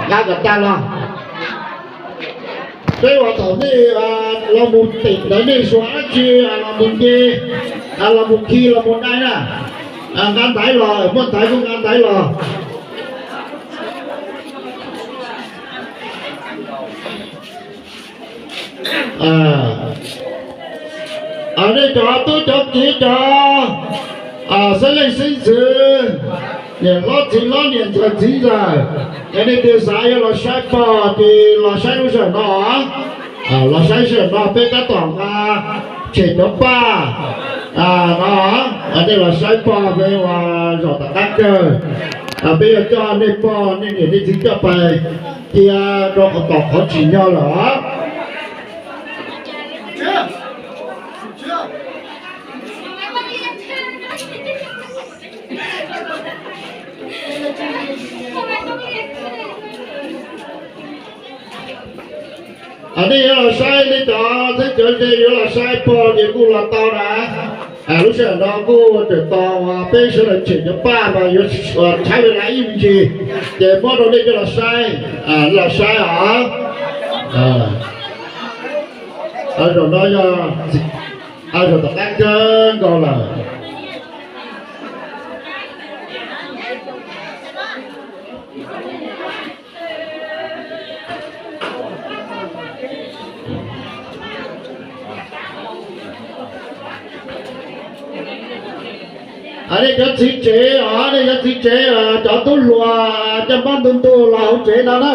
Nqa kom tag los. Peb uas thaum nej los mus tim ntawd nej suav dab tsi los mus nce, los mus khi los mus dai na, nqa ntaiv los, muaj ntaiv kuj nqa ntaiv los. Nej cov tub cov kiv cov xeeb leej xeeb ntxwv, niam hlob txiv hlob niam ntxawm txiv ntxawm, es nej twg xav yuav los saib pog ces los saib lub sij hawm no. Los saib sij hawm no peb tab tom nqa tshem cov paj no, nej los saib pog peb ua zom tom qab kawg. Peb yuav coj nej pog nej niam nej txiv coj pais cia rau qhov tom qhov tsim nyog lawm os. Nej yuav los saib, nej cov txheeb cov ze yuav los saib pog ces kuj los tau na. Lub sij hawm no kuj tseem tos uas peb sawv daws tshem cov paj mas yuav tshaib vaj ib me ntsis, ces muab rau nej coj los saib, los saib os. Zaum no yog zaum tom qab kawg nkaus lawm. Nej cov txiv tsev os, nej cov txiv tsev, cov tub hluas coj pob ntu ntu los hauv tsev no na.